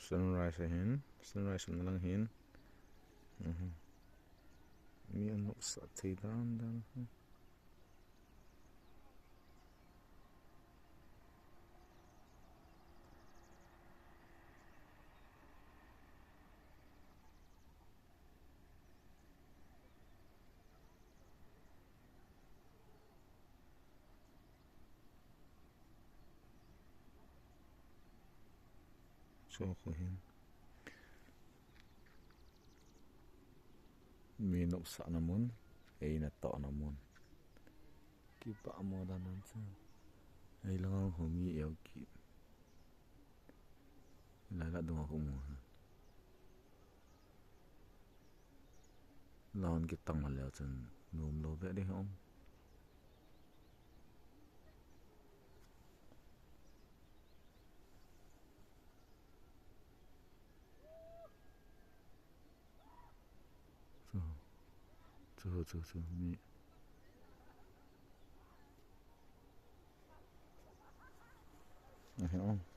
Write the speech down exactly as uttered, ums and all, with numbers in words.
Sunrise ahin, sunrise umna lang hin. Mhm. Mi anopsah thei dan dan. Chu khu hin. Mi nopsahna mun, eina tohna mun. Kipah mo dan dan chu. Ei lang ho mi eu kit. Lai la dung a khu mu. Lon kitang ma leo chun nom lou ve ding ham. Chu, chu, chu, chu, mi. Ahi, um.